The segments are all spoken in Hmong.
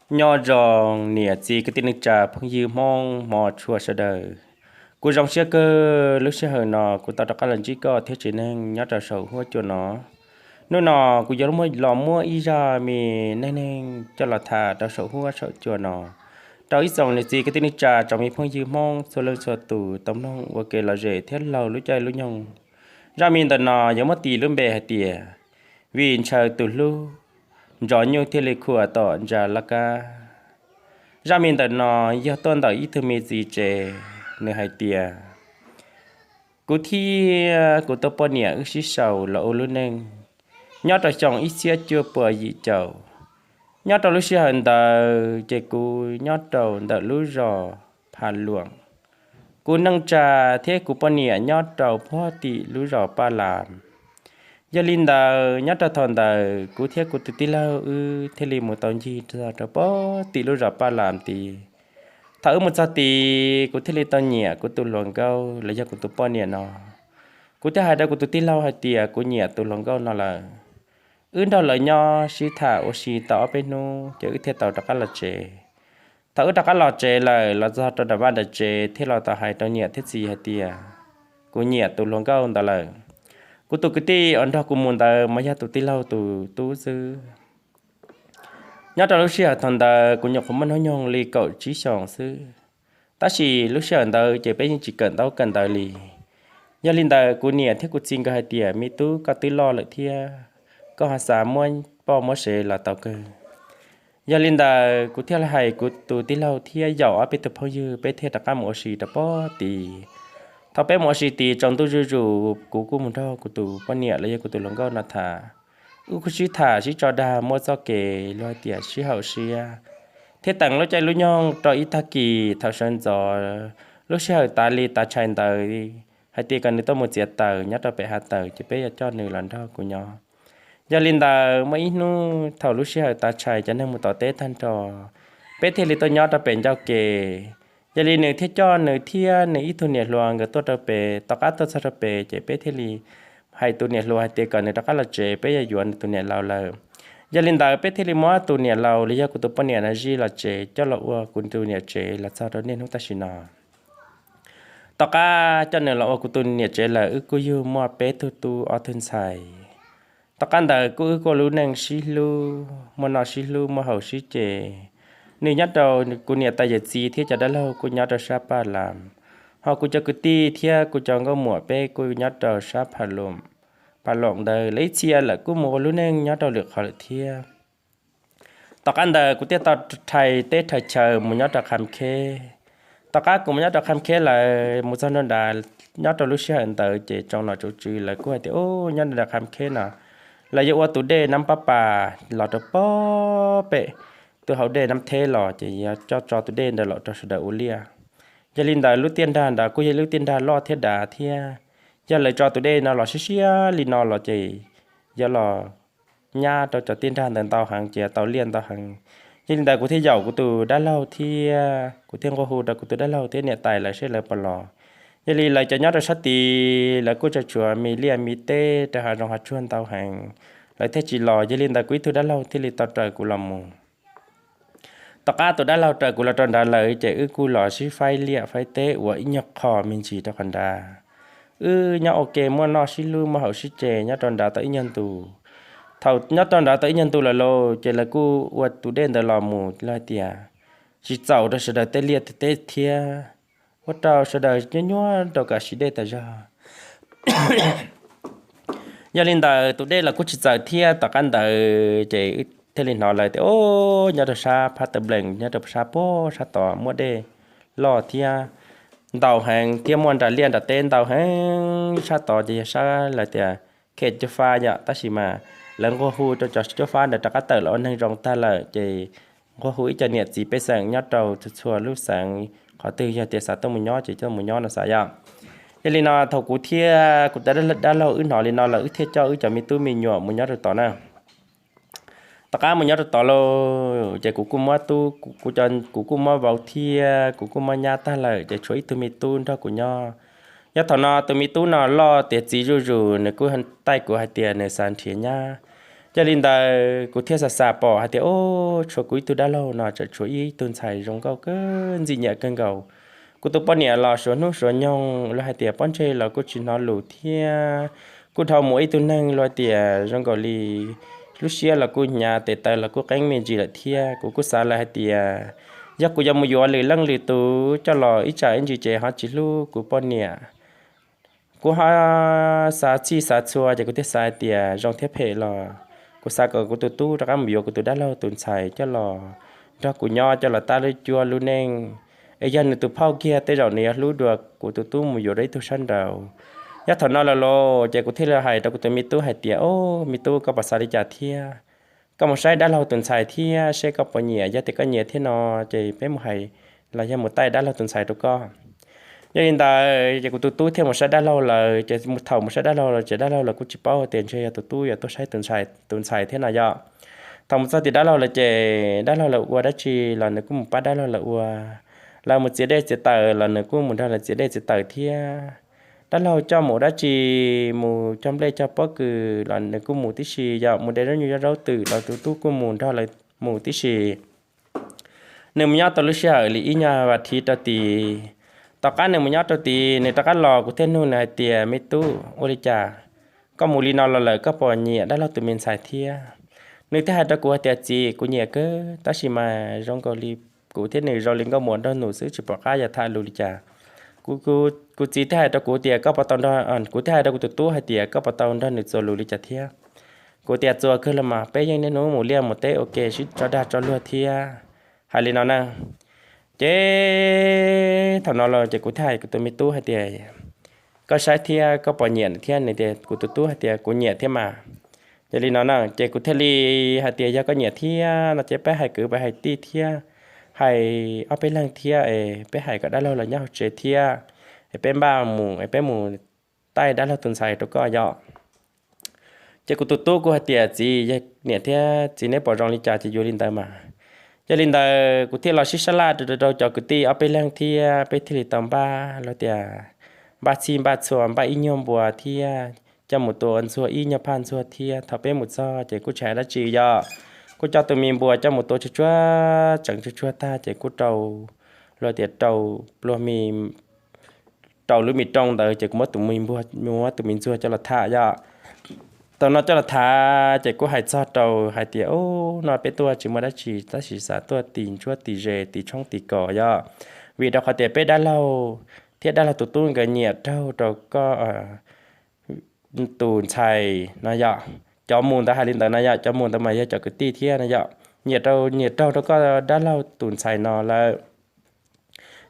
Nyob zoo niam txiv kwv tij neej tsa phooj ywg Hmoob hmov tshua sawv daws. Kuv zoo siab kawg lub sij hawm no kuv tau rov qab los ntsib koj thiab tsev neeg nyob rau saum huab cua no. Hnub no kuv yuav los muab ib zaj me neej neeg coj los tham rau saum huab saum cua no rau ib tsoom niam txiv kwv tij neej tsa tsoom me phooj ywg Hmoob txhua leej txhua tus tau mloog ua kev lom zem thiab laug lub caij lub nyoog. Zaj me ntawm no yuav muab tis lub npe hais tias, vim ntshaw tus hlub, ntsov nyuj thiaj li khuam tom ntsa laj kab. Zaj me ntawm no yog tuaj ntawm ib tug me txiv tsev, nws hais tias, kuv thiab kuv tus poj niam wb sib sau los ua lub neej nyob rau xyoo ib txhiab cuaj puas yim caum. Nyob rau lub sij hawm ntawd ces kuv nyob rau ntawm lub zos Pha Luam. Kuv neej tsa thiab kuv poj niam nyob rau puag tim lub zos Paj Lam. Yog li ntawd nyob rau thaum ntawd kuv thiab kuv tus tij laug wb thiaj li mus tau ncig txog rau puag tim lub zos Paj Lam tid. Thaum wb mus txog tid kuv thiaj li tau nyiam kuv tus hluas nkauj los yog kuv tus poj niam no. Kuv thiaj hais rau kuv tus tij laug hais tias kuv nyiam tus hluas nkauj no lawm. Wb nrog lawv nyob sib tham ua si tau ob peb hnub ces wb thiaj tau rov qab los tsev. Thaum wb rov qab los tsev lawm los txog rau nram vaj nram tsev thiaj los tau hais rau niam thiab txiv hais tias, kuv nyiam tus hluas nkauj ntawd lawm. Kuv tus kwv tij uas nrog kuv mus ntawd mas yog tus tij laug tus tub xwb. Nyob rau lub sij hawm thaum ntawd kuv nyuam qhuav muaj hnub nyoog li kaum tsib xyoos xwb, tab sis lub sij hawm ntawd ces peb yeej tsis kawm ntaub kawm ntawv li. Yog li ntawd kuv niam thiab kuv txiv nkawd hais tias, me tub, koj twb loj lawm thiab, koj ho xav muab poj muab sev los tau kawg. Yog li ntawd kuv thiaj hais kuv tus tij laug thiab yaum ob peb tus phooj ywg peb thiaj rov qab mus ua si rau puag tid. Thaum peb mus ua si tid tsaus ntuj zuj zus kuv kuj mus nrog kuv tus poj niam los yog kuv tus hluas nkauj no tham. Wb kuj sib tham sib tso dag muaj txoj kev luag hais tias sib haum siab thiab teem lub caij lub nyoog rau ib tag kis thaum sawv ntxov lub sij hawm tav li tav tshais ntawd hais tias kom nws tuaj mus txiav taws nyob rau pem hav taws ces peb yuav coj nws los nrog kuv nyob. Yog li ntawd muaj ib hnub thaum lub sij hawm tav tshais cov neeg mus tom teb tag nrho, peb thiaj li tuaj nyob rau pem ncauj ke. Yog li nws thiaj coj nws thiab nws ib tug niam hluas nkawd tuaj rau pem. Tom qab tuaj txog rau pem ces peb thiaj li hais tus niam hluas hais tias kom nws rov qab los tsev, peb yuav yuav nws tus niam laus lawm. Yog li ntawd peb thiaj li muab tus niam laus los yog kuv tus poj niam no zij los tsev coj los ua kuv tus niam tsev los txog rau niaj hnub tam sim no. Tom qab coj nws los ua kuv tus niam tsev lawm wb kuj yug muaj peb tug tub ob tug ntxhais. Tom qab ntawd kuj wb kuj lub neej sib hlub, muaj noj sib hlub muaj haus sib ce. Nws nyob rau kuv niam tais yawm txiv thiab cov dab laug kuj nyob rau sab Paj Lam, ho kuv cov kwv tij thiab kuv cov nkauj muam peb kuj nyob rau sab Pha Loom ntawd. Lawv ib txhia lawv kuj mus ua lub neej nyob rau lwm qhov lawm thiab. Tom qab ntawd kuv thiaj tau rhais teb rhais chaw mus nyob rau Kham Kheb. Tom qab kuv mus nyob rau Kham Kheb lawm mus txog nram nrad, nyob rau lub sij hawm ntawd ces tsoom nom tsoom tswv lawv kuj hais tias, u, nyob nram Kham Kheb no lawv yuav ua tus dej Nab Pab Pas los rau puag pem tus hauv dej Nab Theb los ces yuav coj tso tus dej ntawd los rau sawv daws ua liaj. Yog li ntawd lub tiaj nrag ntawd kuj yog lub tiaj nrag loj thiab dav thiab. Yog lawv tso tus dej no los siab siab li no los ces yuav los nyab rau cov tiaj nrag ntawd ntau heev ces tau liaj ntau heev. Yog li ntawd kuv thiaj yaum kuv tus dab laug thiab kuv thiaj nqua hu rau kuv tus dab laug thiab niam tais lawv seb lawv puas los. Yog li lawv cov nyob rau sab tid lawv kuj tseem tshuav me liaj me teb rau hav zoov hav tsuag ntau heev, lawv thiaj tsis los. Yog li ntawd kuv ib tug dab laug thiaj li tau raws kuv los mus. Tom qab tus dab laug raws kuv los rau nrad lawm ces wb kuj los sib faib liaj faib teb ua ib nyuag qho me ntsis rau qhov nrad. Wb nyob ua ke muaj noj sib hlub muaj haus sib ce nyob rau nrad tau ib nyuag ntu. Thaum nyob rau nrad tau ib nyuag ntu lawm lauj ces lawv kuj ua tus dej ntawd los mus los hais tias tsis txaus rau sawv daws tej liaj tej teb thiab, ua rau sawv daws nyuaj nyuaj rau kam siv dej tas zog. Yog li ntawd tus dej los kuj tsis txawm thiab. Tom qab ntawd ces wb thiaj li hnov lawv tias, o, nyob rau sab Phab Taw Nplees nyob rau sab puag sab tod muaj dej loj thiab ntau heev thiab muaj nram liaj nram teb ntau heev. Sab tod ces yog sab lawv tias Khem Cuab Fab yom, tab sis mas lawv nqua hu rau cov Cuab Fab ntawd rov qab tawm los ua neeg zoo tag lawm ces nqua hu ib co niam txiv pej xeem nyob rau txhua txhua lub xeev, qhov twg yog tias xav tuaj mus nyob ces tuaj mus nyob no xav yom. Yog li no thaum kuv thiab kuv tus dab laug wb hnov li no lawm wb thiaj coj wb cov me tub me nyuam mus nyob rau tod na. Tom qab mus nyob rau tod lauj ces kuv kuj muab tub, kuv kuj muab vauv thiab kuv kuj muab nyab tag lawm ces tshuav ib tug me tub nrog kuv nyob. Yog thaum no tus me tub no loj tiav txiv zuj zus, nws kuj taij kuv hais tias nws xav nrhiav nyab. Yog li ntawd kuv thiaj xav xav pom hais tias, ub, tshuav kuv ib tug dab laug no tseem tshuav ib tug ntxhais zoo nkauj kawg, ntxim nyiam kawg nkaus. Kuv tus poj niam los suav hnub suav nyoog los hais tias pob ntseg los kuj tsis hnov lus thiab, kuj dhau mus ib tug neeg los tias zoo nkaus li lub siab los kuj hnyav, tes taw los kuj qeeb me ntsis lawm thiab. Kuv kuj xav lawm hais tias yog kuv yuav mus yuav lwm leej lwm tus coj los ib tsam ib ntsis ces ho tsis hlub kuv poj niam. Kuv ho xav txhij xav txhua ces kuv thiaj xav hais tias zoo thiab phem los kuv xav kom kuv tus tub rov qab mus yuav kuv tus dab laug tus ntxhais coj los nrog kuv nyob, coj los tab lub cuab lub neej. Es yog nws tus phauj kiag tej zaum nws yuav hlub dua kuv tus tub mus yuav dua ib tug sab nraud. Yog thaum no lawm los ces kuv thiaj li hais rau kuv tus me tub hais tias, ub, me tub, koj puas xav li cas thiab? Koj mus saib dab laug tus ntxhais thiab seb koj puas nyiam. Yog tias koj nyiam thiab no ces peb mus hais los yog mus taij dab laug tus ntxhais rau koj. Yog li ntawd ces kuv tus tub thiaj mus saib dab laug lawm. Ces thaum mus saib dab laug lawm ces dab laug lawv kuj tsis paub tias ntshe yog tus tub yuav tuaj saib tus ntxhais thiab no yom. Thaum mus txog tim dab laug lawm ces dab laug lawv ua dab tsi los nws kuj mus pab dab laug lawv ua. Lawv mus txiav dej txiav taws los nws kuj mus nrog lawv txiav dej txiav taws thiab. Dab laug coj mus dab tsi, mus cog nplej cog pob kws los nws kuj mus tib si, yog mus de zaub nyuj zaub twm los tus tub kuj mus nrog lawv mus tib si. Nws mus nyob tau lub sij hawm li ib nyuag vas thiv rau tid. Tom qab nws mus nyob rau tid nws rov qab los kuv thiaj nug nws hais tias, me tub, ua li cas koj mus li no los lawm koj puas nyiam dab laug tus me ntxhais thiab? Nws thiaj hais rau kuv hais tias, txiv, kuv nyiam kawg, tab sis mas zoo nkaus li kuv thiab nws zoo li nkauj muam nraug nus xwb, tsis pom qab yuav tham lus li cas. Kuv, kuv txiv thiaj hais rau kuv tias koj puas tau nrog, kuv thiaj hais rau kuv tus tub hais tias koj puas tau nrog nws txuas lus li cas thiab. Kuv tias txuas kawg los mas, peb yeej niaj hnub mus liaj mus teb ua ke sib tso dag tso luag thiab. Hais li no na. Ces thaum no los ces kuv thiaj hais kuv tus me tub hais tias, koj saib thiab koj puas nyiam thiab? Nws tias, kuv tus tub hais tias kuv nyiam thiab mas. Yog li no na ces kuv thiaj li hais tias yog koj nyiam thiab no ces peb hais kwv peb hais tij thiab, hais ob peb leeg thiab es peb hais kom dab laug los nyob hauv tsev thiab, es peb npaj mus es peb mus taij dab laug tus ntxhais rau koj yom. Ces kuv tus tub kuj hais tias, txiv, yog niam thiab txiv neb pom zoo li cas ces yuav li ntawd mas. Yog li ntawd kuv thiaj los sib sab laj rau rau cov kwv tij ob peb leeg thiab peb thiaj li tau npaj los tias npaj txhij npaj txhua, npaj ib nyuag npua thiab coj mus tua ntxuag ib nyuag phaj ntxuag thiab. Thaum peb mus txog ces kuj tsis hais dab tsi yom, kuj coj tus me npua coj mus tua tsuag tsuag, tseev tsuag tsuag tag ces kuj rau, los tias rau pluag me rau lub me roob ntawd ces kuv muab tus me npua, muab tus me ntxuag coj los tham yom. Thaum no coj los tham ces kuj hais txog rau hais tias, ub, no peb tuaj tsis muaj dab tsi tab sis xav tuaj tis ntsuab tis ze tis tshoob tis kos yom, vim rau qhov tias peb dab laug thiab dab laug tus tub nkawd nyiam raug rau koj tus ntxhais no yom. Cov mus ntawd hais li ntawd no yom, cov mus ntawd mas yog cov kwv tij thiab no yom, nyiam rau, nyiam raug rau koj dab laug tus ntxhais no lawm.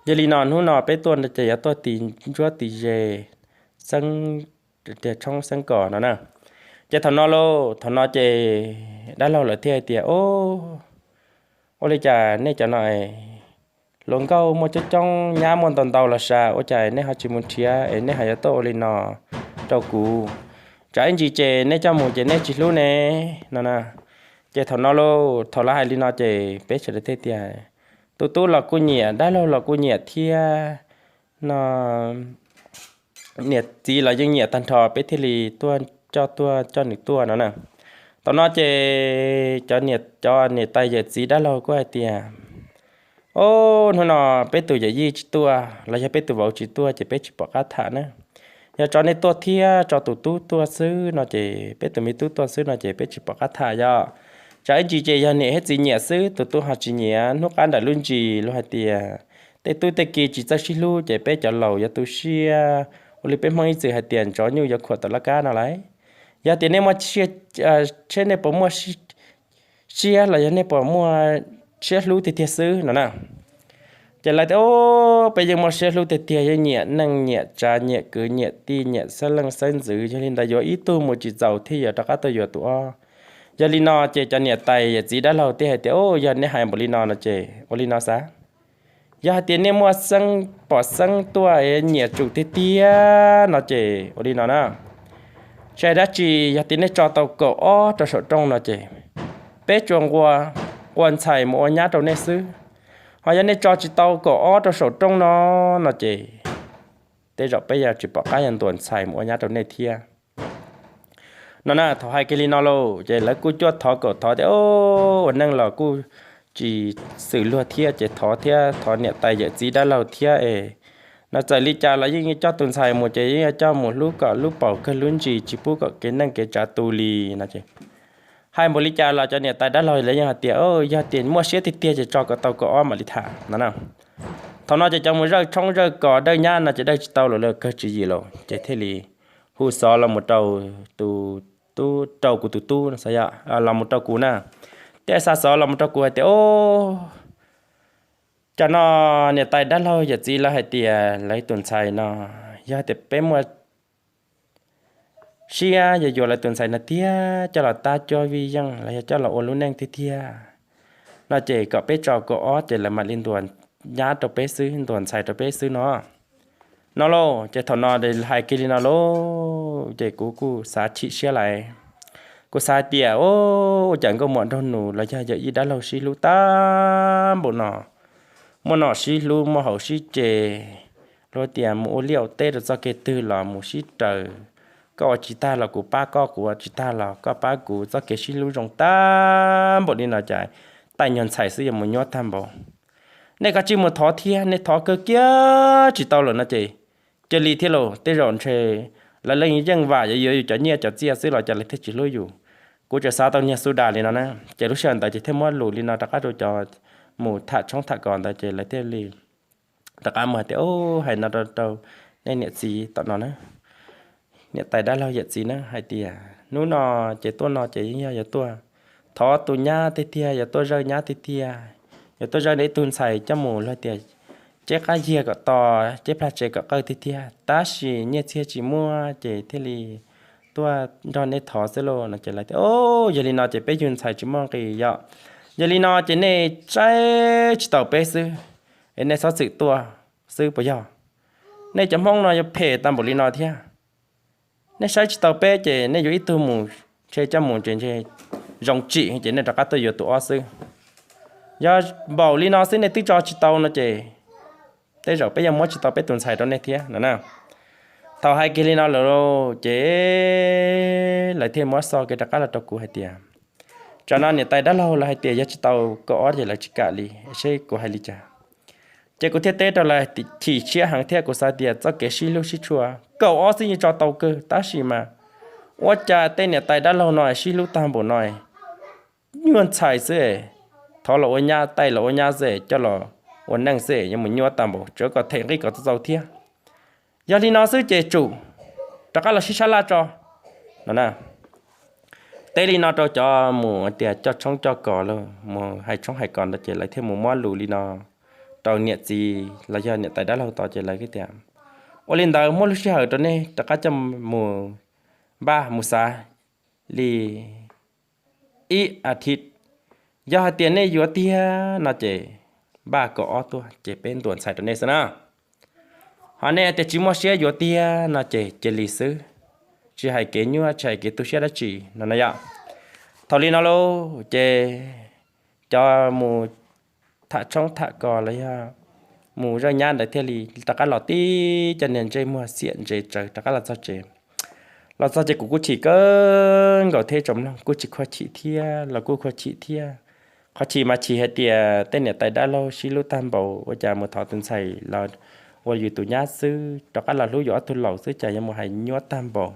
Yog li no hnub no peb tuaj ces yuav tuaj tis ntsuab tis ze xeeb, tshoob xeeb kos no na. Ces thaum no lauj, thaum no ces dab laug lawv thiaj hais tias, ub, ua li cas nej cov no hluas nkauj muaj coob coob, nyab muaj ntau ntau los sav, ua cas nej ho tsis mus nrhiav es nej ho yuav tuaj ua li no rau kuv? Tsam ib ntsis ces nej coj mus ces nej tsis hlub ne no na. Ces thaum no lauj, thaum lawv hais li no ces peb sawv daws thiaj tias, tus tub los kuj nyiam, dab laug los kuj nyiam thiab no, niam txiv los yeej nyiam tag nrho, peb thiaj li tuaj coj, tuaj coj nws tuaj no na. Thaum no ces cov niam, cov niam tais yawm txiv dab laug kuj hais tias, o, hnub no peb tus yawm yij tsis tuaj los yog peb tus vauv tsis tuaj ces peb tsis pom qab tham na. Yog tso nej tuaj thiab tso tus tub tuaj xwb no ces, peb tus me tub tuaj xwb no ces peb tsis pom qab tham yom. Tsam ib ntsis ces yog niam thiab txiv nyiam xwb, tus tub ho tsis nyiam, hnub qab ntawm lub ntsis luag hais tias tej tub tej ki tsis txawj sib hlub ces peb cov laus yuav tu siab, ua li peb Hmoob ib txwm hais tias ntsov nyuj yuav khuam tom laj kab no lauj. Yog tias nej muaj siab, seb nej puas muaj siab los yog nej puas muaj siab hlub tiag tiag xwb no na. Ces lawv tias, o, peb yeej muaj siab hlub tiag tiag, yeej nyiam neej nyiam tsav, nyiam kwv nyiam tij, nyiam xeeb leej xeeb ntxwv, yog li ntawd yuav ib tug mus tsis txaus thiaj yuav rov qab tuaj yuav tus ob. Yog li no ces cov niam tais yawm txiv dab laug thiaj hais tias, o, yog nej hais npaum li no no ces ua li no xav. Yog hais tias nej muaj xeeb, pom xeeb tuaj nyiam tsum tiag tiag no ces ua li no na. Tsis hais dab tsi, yog tias nej tso tau kaum ob rau saum rooj no ces peb tsuas nqua, nqua ntxhais mus ua nyab rau nej xwb. Ho yog nej tso tsis tau kaum ob rau saum rooj no, no ces tej zaum peb yuav tsis pom qab yuav ntuas ntxhais mus ua nyab rau nej thiab. No na, thaum hais kiag li no lauj ces lawv kuj cuaj thov kaum thov tias, o, ua neej los kuj tsis xwm luag thiab ces thov thiab thov niam tais yawm txiv dab laug thiab es no txawm li cas los yeej coj tus ntxhais mus ces yeej yuav coj mus hlub kom lub paum kawg lub ntsis tsis pub kom kev neej kev tsav tu li no es hais npaum li cas los cov niam tais dab laug lawv yeej hais tias, yog tias muaj siab tiag tiag ces tso kom tau kaum ob mam li tham no na. Thaum no ces cov mus zawj tshoob zawj kos dawj nyab no ces dawj tsis tau lawm, kawg tswv yim lawm ces thiaj li hu xov los mus rau tus tub, rau kuv tus tub, los mus rau kuv na, thiaj xa xov los mus rau kuv hais tias, o, cov no niam tais dab laug yawm txiv lawv hais tias lawv tus ntxhais no yog tias peb muaj siab yuav yuav lawv tus ntxhais no tiag coj los tab cuab vij yeej los yog coj los ua lub neej tiag tiag no ces kom peb tso kaum ob ces lawv mam li ntuas nyab rau peb xwb, ntuas ntxhais rau peb xwb no. No lauj, ces thaum no hais kiag li no lauj ces kuv kuj xav chim siab lawm. Kuv xav tias, o, ua cas nkauj muam nraug nus los yog yawm yij dab laug sib hlub tag npaum no, muaj nom sib hlub muaj haus sib ce, luag tias mus ua liaj ua teb rau txoj kev twg los mus sib raws, koj ua tsis tag los kuv pab koj, kuv ua tsis tag los koj pab kuv, txoj kev sib hlub zoo tag npaum li no cas taij nyuag ntxhais xwb yuav mus nyuab tag npaum. Nej kav tsij mus thov thiab, nej thov kawg kiag tsis tau lawm no ces cia li thiab lauj, tej zaum ntshe lawv leej yeej vam yuav yuav yus cov nyiaj cov txiaj xwb los cas lawv thiaj tsis hlub yus. Kuv tseem xav tau niag xu das li no na, ces lub sij hawm ntawd ces thiaj muab lus li no rov qab rau cov mus tham tshoob tham kos ntawd ces lawv thiaj li rov qab mus hais tias, o, hais no rau nej niam txiv tom no na, niam tais dab laug yawm txiv na, hais tias hnub no ces tuaj no ces yeej yog yuav tuaj thov tus nyab tiag tiag, yuav tuaj zawj nyab tiag tiag, yuav tuaj zawj ib tug ntxhais coj mus luag tias ceb qab yiag kom to, ceb plag tsev kom qawj tiag tiag, tab sis nyiaj txiag tsis muaj ces thiaj li tuaj nrog nej thov xwb lauj no ces lawv tias, o, yog li no ces peb yug ntxhais tsis muaj nqis yom, yog li no ces nej saib tsis taus peb xwb es nej txhob txwm tuaj xwb puas yog? Nej cov Hmoob no yuav phem tag npaum li no thiab. Nej saib tsis taus peb ces nej yuav ib tug mus, ntshe coj mus ces ntshe zoo tsim ces nej rov qab tuaj yuav tus ob xwb. Yog npaum li no xwb nej twb tso tsis tau no ces tej zaum peb yuav muab tsis tau peb tus ntxhais rau nej thiab no na. Thaum hais kiag li no lawm ces lawv thiaj muab xov kiag rov qab los rau kuv hais tias, tsam no niam tais dab laug lawv hais tias yog tsis tau kaum ob ces lawv tsis kam li, seb kuv hais li cas. Ces kuv thiaj teb rau lawv chim siab heev thiab kuv xav tias txoj kev sib hlub sib tshua kaum ob xwb yeej tso tau kawg tab sis mas ua cas tej niam tais dab laug no sib hlub tag npaum no, nyuaj ntxhais xwb, thov los ua nyab, taij los ua nyab xwb, coj los ua neej xwb yuav mus nyuaj tag npaum, tsuav kom them nqi kom txaus txaus thiab. Yog li no xwb ces tsum rov qab los sib sab laj tso no na. Teb li no rau cov mus tias coj tshoob coj kos los mus hais tshoob hais kos ntawd ces lawv thiaj mus muab lus li no rau niam txiv los yog niam tais dab laug tod ces lawv tias, ua li ntawd muab lub sij hawm rau nej rov qab coj mus npaj mus xav li ib a thiv. Yog hais tias nej yuav tiag no ces npaj kaum ob tuaj ces peb ntuas ntxhais rau nej xwb na. Ho nej tias tsis muaj siab yuav tiag no ces cia li xwb, tsis hais kev nyuaj tsis hais kev tu siab dab tsi no na yom. Thaum li no lauj ces cov mus tham tshoob tham kos los yog mus zawj nyab ntawd thiaj li rov qab los tib cov niag ntsej muag xiam ntsev tsawv rov qab los txog tsev. Los txog ces kuv kuj chim kawg nkaus thiab tsoom mloog, kuj tsis khuv xim thiab los kuj khuv xim thiab. Qhov chim mas chim hais tias tej niam tais dab laug sib hlub tag npaum ua cas mus thov tus ntxhais los ua yus tus nyab xwb, rov qab los hlub yus ob tug laus xwb cas yuav mus hais nyuaj tag npaum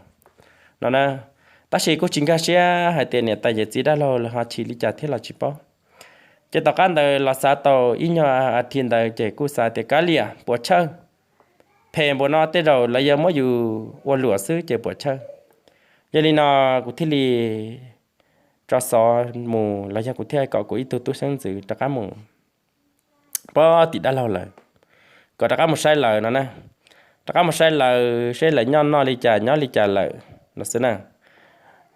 no na. Tab sis kuj tsis nkag siab hais tias niam tais yawm txiv dab laug lawv ho chim li cas thiab los tsis paub. Ces tom qab ntawd los xav tau ib nyuag a thiv ntawd ces kuj xav tias kav liam puas chawj, phem npaum no tej zaum lawv yuav muab yus ua luam xwb ces puas chawj. Yog li no kuv thiaj li tso xov mus los yog kuv thiaj kom kuv ib tug tub xeeb ntxwv rov qab mus pab tim dab laug lawm, kom rov qab mus saib lawv no na. Rov qab mus saib lawv seb lawv nyob noj li cas nyob li cas lawm no xwb na.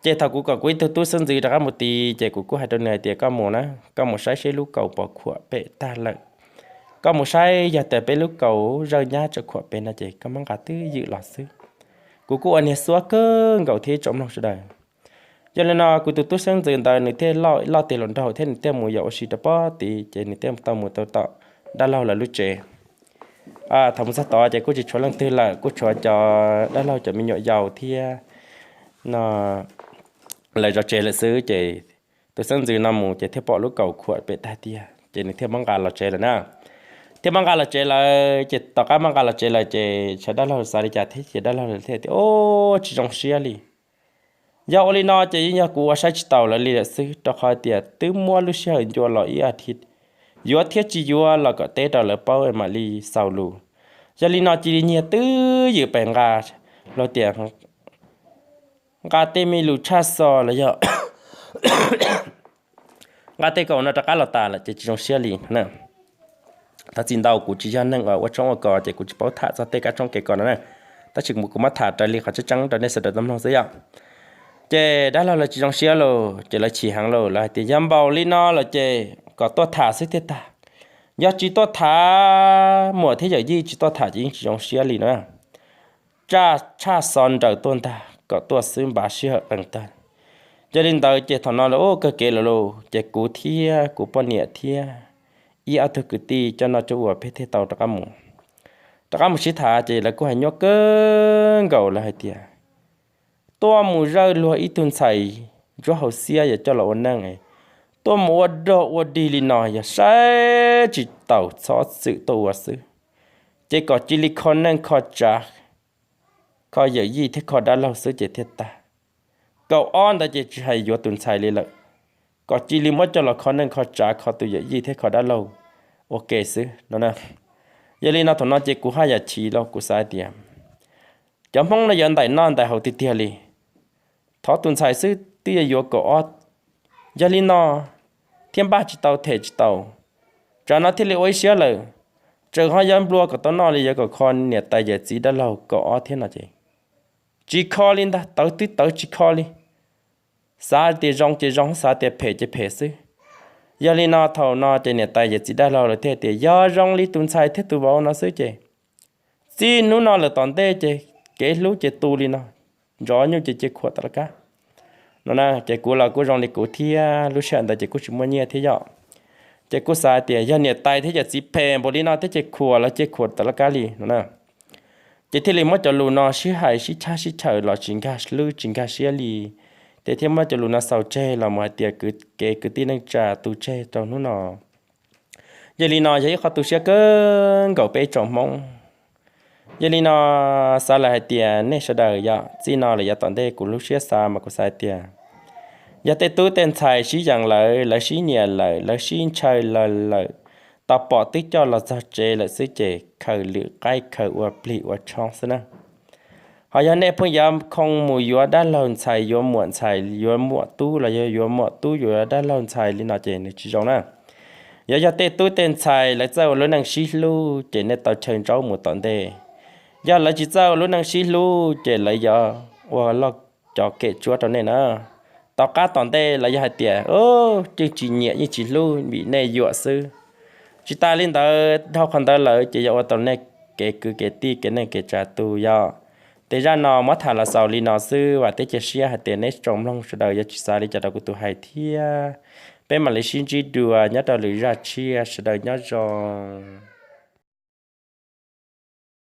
Ces thaum kuv kom kuv ib tug tub xeeb ntxwv rov qab mus tid ces kuv kuj hais rau nws hais tias koj mus na, koj mus saib seb lub kaus puas khuam pem tag lawm. Koj mus saib yog tias peb lub kaus zawj nyab tseem khuam pem no ces koj muab nqa twb ywm los xwb. Kuv kuj ua niag xuab kawg nkaus thiab tsoom mloog sawv daws. Yog li no kuv tus tub xeeb ntxwv ntawd nws thiaj loj tes hluas nraug thiab nws thiaj mus yos ua si rau pob tid ces nws thiaj tau mus tau tom dab laug lawv lub tsev. Thaum mus txog tod ces kuj tsis tshuav leej twg lawm, kuj tshuav cov dab laug cov me nyuam yaus thiab no lawv zov tsev lawm xwb ces tus xeeb ntxwv no mus ces thiaj pom lub kaus khuam pem tag tiag ces nws thiaj muab nqa los tsev lawm na. Thiaj muab nqa los tsev lawm ces tom qab muab nqa los tsev lawm ces sawv dab laug xav li cas thiab ces dab laug thiaj tias, Ub, tsis zoo siab li. Yog ua li no ces yeej yog kuv ua saib tsis taus lawv li lawm xwb, rau qhov tias twb muab lub sij hawm ncua los ib as thiv, yuav thiab tsis yuav los kom teb rau lawv paub mam li xaus lus. Yog li no cia li nyiag twb ywm pes nqa, los tias nqa tej me lus tshaj xo los yog nqa tej kaus no rov qab los tas lawm ces tsis zoo siab li. Thov txim ntau, kuv tsis yog neeg uas ua tshoob ua kos ces kuv tsis paub tham txog tej kab tshoob kev kos no na, tab sis kuv muab tham raws li qhov tseeb tseeb rau nej sawv daws tau mloog xwb yom. Ces dab laug lawv tsis zoo siab los ces lawv chim heev los lawv hais tias, Yog npaum li no los ces kom tuaj tham xwb thiaj tag. Yog tsis tuaj tham, muam thiab yawm yij tsis tuaj tham ces yeej tsis zoo siab li no. Tsa tshaj xov nraws tuaj ntag, kom tuaj xwb npav sij hawm qees tag. Yog li ntawd ces thaum no lawv ua kawg kev lawm lauj, ces kuv thiab kuv poj niam thiab ib ob tug kwv tij coj noj coj ua peb thiaj tau rov qab mus. Rov qab mus sib tham ces lawv kuj hais nyuaj kawg nkaus, lawv hais tias, Tuaj mus zawj luag ib tug ntxhais ntsuab hauv xiab yuav coj los ua neej, tuaj mus ua dog ua dig li no yog saib tsis taus, txhob txwm tuaj ua xwb. Ces kom cia li kho neej kho tsav, kho yawm yij thiab kho dab laug xwb ces thiaj tag. Kaum ob ntawd ces tsis hais yuav tus ntxhais li lawm, kom cia li muab coj los kho neej kho tsav, kho tus yawm yij thiab kho dab laug ua ke xwb no. Yog li no thaum no ces kuv haj yam chim los kuv xav hais tias, Cov Hmoob no yuav ntaim noj ntaim haus tiag tiag li. Thov tus ntxhais xwb twb yuav yuav kaum ob, yog li no thiab npaj tsis tau them tsis tau, tsam no thiaj li ua ib siab lawm, tseem ho yuav nplua kom tau noj li, yuav kom kho niam tais yawm txiv dab laug kaum ob thiab no ces tsis kho li ntag, tawv twb tawv tsis kho li. Xav tias zoo ces zoo, xav tias phem ces phem xwb. Yog li no thaum no ces niam tais yawm txiv dab laug lawv thiaj tias, Yog zoo li tus ntxhais thiab tus vauv no xwb ces txij hnub no lawm tom ntej ces kev hlub ces tu li no, ntsov nyuj ces cia khuam tom laj kab no na. Ces kuv los kuj zoo li kuv thiab, lub sij hawm ntawd ces kuj tsis muaj nyiaj thiab yom. Ces kuj xav tias yog niam tais thiab yawm txiv phem npaum li no thiab ces khuam los cia khuam tom laj kab li no na. Ces thiaj li muab cov lus no sib hais sib tshaj sib chaws los tsis nkag hlwb tsis nkag siab li. Ces thiaj muab cov lus no xaus tseg los mus hais tias kev kwv tij neej tsa tu tseg rau hnub no. Yog li no yog ib qho tu siab kawg nkaus peb tsoom Hmoob. Yog li no xav lawm hais tias nej sawv daws yog txij no lawm yav tom ntej kuv lub siab xav mas kuv xav hais tias yog tej tub tej ntxhais sib yees lawm, lawv sib nyiam lawm, lawv sib ntshaw lawm lawm, tau pom twb coj los txog tsev lawm xwb ces khaws lwm qaib khaws ua plig ua tshoob xwb na. Ho yog nej pheej yuav khoo mus yuav dab laug ntxhais, yuav muam ntxhais, yuav muam tub los yog yuav muam tub yuav dab laug ntxhais li no ces nws tsis zoo na. Yog, yog tej tub tej ntxhais lawv txawj ua lub neej sib hlub ces nej tau chaw ntsaub mus tom ntej. Yog lawv tsis txawj ua lub neej sib hlub ces lawv yuav ua loj cov kem tsuab rau nej na. Tom qab tom ntej lawv yog hais tias, Yeej tsis nyiam yeej tsis hlub, vim nej yuam xwb. Tsis tas li ntawd, dhau qhov ntawd lawm ces yuav ua tau nej kev kwv kev tij kev neej kev tsa tu yom. Tej zaj no muab tham los xaus li no xwb, vam thiab cia siab hais tias neb tsoom mloog sawv daws yuav tsis xav li cas rau kuv tus hais thiab. Peb mam li sib ntsib dua nyob rau lwm zaj tshiab, sawv daws nyob zoo.